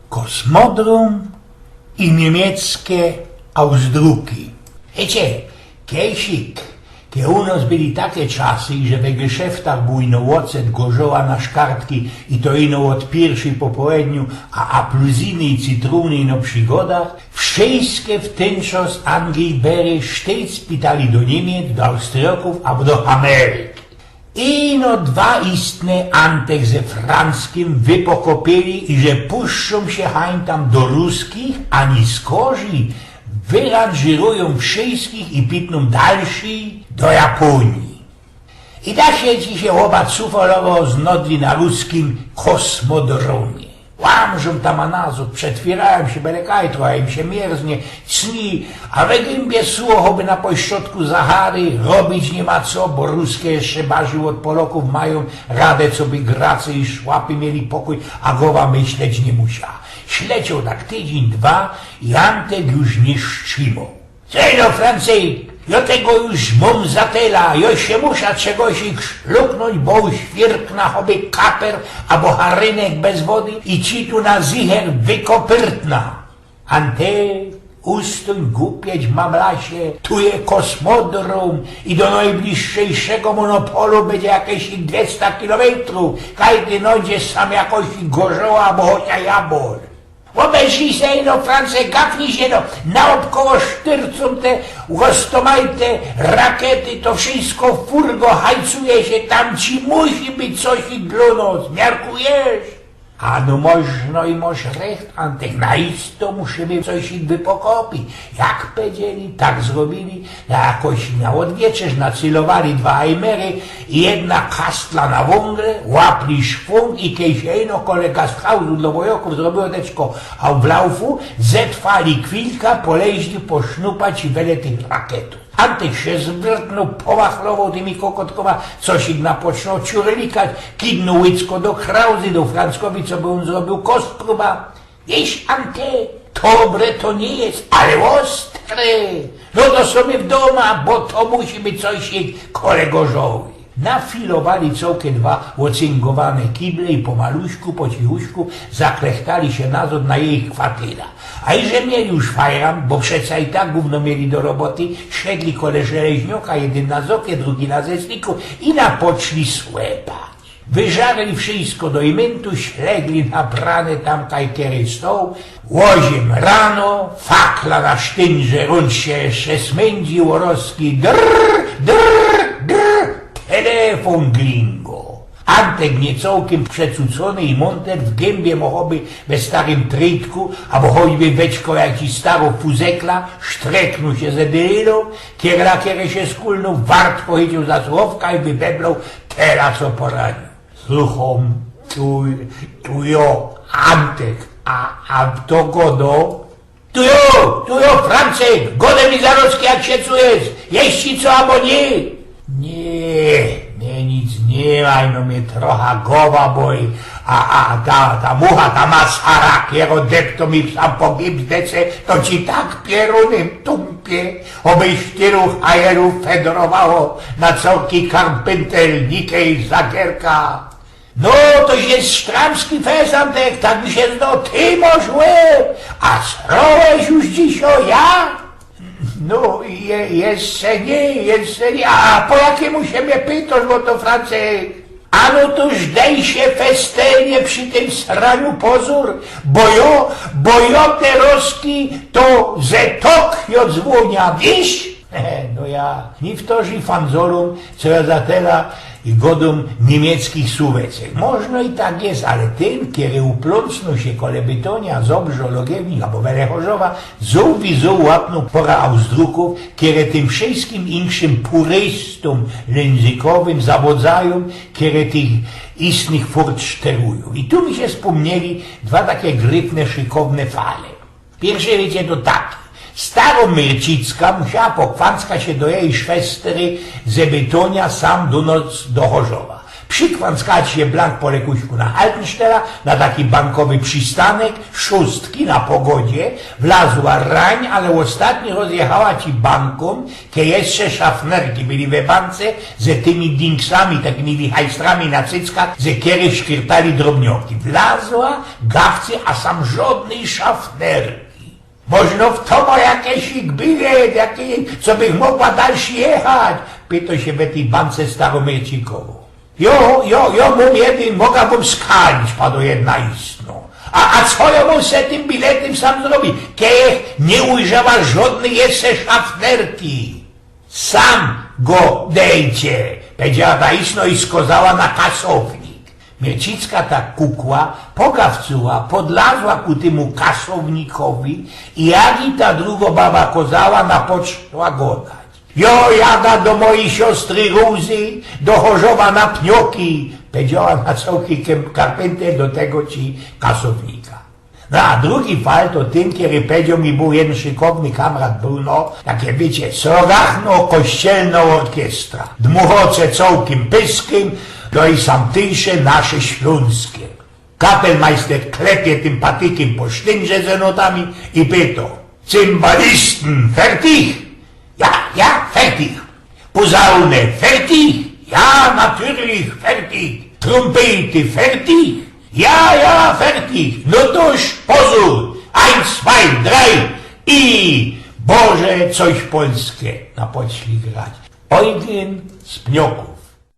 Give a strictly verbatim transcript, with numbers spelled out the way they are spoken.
Kosmodrōm i niymieckie Ausdrucki. Wiycie, kejsik, kej u nos byli take czasy, że we geszeftach było ino ôcet, gorzoła na szkartki i to ino ôd piyrwszyj po połedniu, a apluzyny i cytrōny ino przi godach, wszyjske w tyn czas Anglibery sztyjc pitali do Niymiec, do Austriyŏkōw abo do Ameryki. Ino dwa istne Antek ze Franckiym wypokopyli i że puszczōm sie hań tam do Ruskich, ani skorzij wyranżyrujōm wszyjskich i pitnōm dalszyj do Japōnije. I tak sie dzisiej chłopak sufolowoł z nodli na ruskim kosmodrōmie. Łamrzōm tam a nazod, przetwierajōm sie bele kaj, trocha im sie mierznie, cni, a we gymie suło, choby na pośrodku Zahary, robić niy ma co, bo Ruske jeszcze bardzij ôd Polŏkōw majōm radã, coby gracy i szłapy mieli pokōj, a gowa myśleć niy musia. Śledzioł tak tydziyń, dwa i Antek już niy strzimoł. Słej no, Francyk, jŏ tego już mōm za tela, jŏ sie musza czegosik szluknōńć, bo uświrkna choby kaper abo harynek bez wody i ci tu na zycher wykopyrtna. Antek, ustōń, gupieć mamlasie, tu je kosmodrōm i do nojbliższyjszego monopolu bydzie jakeś dwiesta kilometrōw, kaj ty nojdziesz sam jakoś gorzoła abo chocia jabol. Ôbejrzyj se ino, Francyk, gapnij sie, no, naôbkoło sztyrcōm te roztōmajte rakety, to wszyjsko furgo hajcuje sie, tam ci musi być coś i dlō nos, miarkujesz? A no, możno i mosz recht, Antek, na isto musimy coś i wypokopić. Jak powiedzieli, tak zrobili, na jakoś na ôdwieczerz nacylowali dwa ajmery i jedna kastla na wōngle, łapli szwōng i kej sie ino kole gasthausu dlŏ wojŏkōw zrobiło teczko Hauflaufu, zetwali kwilka, poleźli posznupać i wele tych raketōw. Antek sie zwyrtnōł, pomachlowoł tymi kokotkōma, coś ich napocznōł ciurylikać, kidnōł łycko do Krauzy, do Franckowi, coby ōn zrobiōł kostprōba. Wiysz, Antek, dobre to niy je, ale ôstre. No to sobie w dōma, bo to musi być coś jak kole gorzoły. Nafilowali cołke dwa ôcyngowane kible i pomaluśku, po cichuśku zaklechtali sie nazod na jejich kwatyra. A iże mieli już fajran, bo przeca i tak gōwno mieli do roboty, siedli kole żeleźnioka, jedyn na zofie, drugi na zesliku i napoczli słepać. Wyżarli wszyjsko do imyntu, ślegli naprane tam kaj kery stoł. Ôziym rano, fakla na sztynże, rōnd sie jeszcze smyndzi, ôrozki drr, drr, drr, telefōn glingo. Antek niycołkym przecucōny i mōnter w gymie mochoby we starym tryjtku, abo choćby weczko jakiś staro fuzekla, sztreknōł sie ze dylilōm, kierla, kere sie skulnōł, wart pochyciōł za słowka i wybeblōł tela co po raniu. Słuchōm, tu, tu jo, Antek, a, a to godo? Tu jo, tu jo, Francek, godej mi zarozki, jak sie czujesz, jeść ci co abo niy? Niy, niy, nic niy ma, no mie trocha gowa boli, a, a ta, ta mucha, ta masara, kero depto mi sam po gipsdece, to ci tak pierōnym tupie, obyś tylu hajerōw fedrowało na cołki karpyntel, nikej, zagierka. No, to je sztramski fest, Antek, tak mi sie zdo, ty mosz łeb, a srołeś już dzisiej, ja? No, je, jeszcze niy, jeszcze niy, a, a po jakimu sie mie pytosz ô to, Francek? A no toż dej sie festelnie przi tym sraniu pozōr, bo jo, bo jo te rozki to ze Tokio dzwōnia, wiysz? No ja niy wtōrzi fanzolōm, co jo za tela i godōm niymiecki suwecek. Możno i tak je, ale tyn, kiery uplōnsnōł sie kole Bytonia, Zobrzo, Logiewnik abo Welechorzowa, zōł i zōł łapnōł pora Ausdrukōw, kere tym wszyjskim inkszym purystōm lyńzykowym zawodzajōm, kere tych istnych furt szterujōm. I tu mi sie spōmnieli dwa take gryfne, szykowne fale. Piyrsze, wiycie, to tak. Staro Myrcicka musiała pokwanckać sie do jeji szwestery ze Bytonia sam do nos do Chorzowa. Przikwanckała ci sie blank po lekuśku na Haltenstella, na taki bankowy przystanek, szōstki na pogodzie, wlazła rań, ale ôstatni rozjechała ci bankōm, kej jeszcze szafnerki byli we bance, ze tymi dinksami, takimi wichajstrami na cyckach, ze kerych szkyrtali drobnioki. Wlazła, gawcy, a sam żodnyj szafnerki. Możno w to mŏ jakiś bilet, jaki, co bych mogła dalszy jechać? Pytŏ sie we tyj bance starŏ Myrcikowŏ. Jo, jo, jo, mōm jedyn, moga wōm skanić, padŏ jedna istno. A, a co jŏ mōm z tym biletym sam zrobić? Kej niy ujrzała żodnyj jeszcze szafnerki. Sam go dejcie, powiedziała ta istno i skŏzała na kasownik. Myrcicka tak kukła, pogawcyła, podlazła ku tymu kasownikowi i jak i ta drugŏ baba kŏzała, na poczła godać. Jo jada do mojij siostry Rózy, do Chorzowa na pnioki, powiedziała na cołki kym-, karpynter do tego ci kasownika. No a drugi fal to tyn, kery powiedzioł mi, bōł jedyn szykowny kamrat Bruno, takie wiecie, srogachno kościelno orkiestra. Dmuchŏ cołkim pyskym, no i sam tyjsze nasze ślōnskie. Kapelmajster klepie tym patykym po sztynże ze notami i pytŏ: „Cymbalisten, fertig?” „Ja, ja, fertig.” „Posauny, fertig?” „Ja, natürlich, fertig.” „Trumpejty, fertig?” „Ja, ja, fertig.” „No tōż, pozōr, eins, zwei, drei i Boże, coś polskie.” Na poczli grać. Eugen z Pniokōw.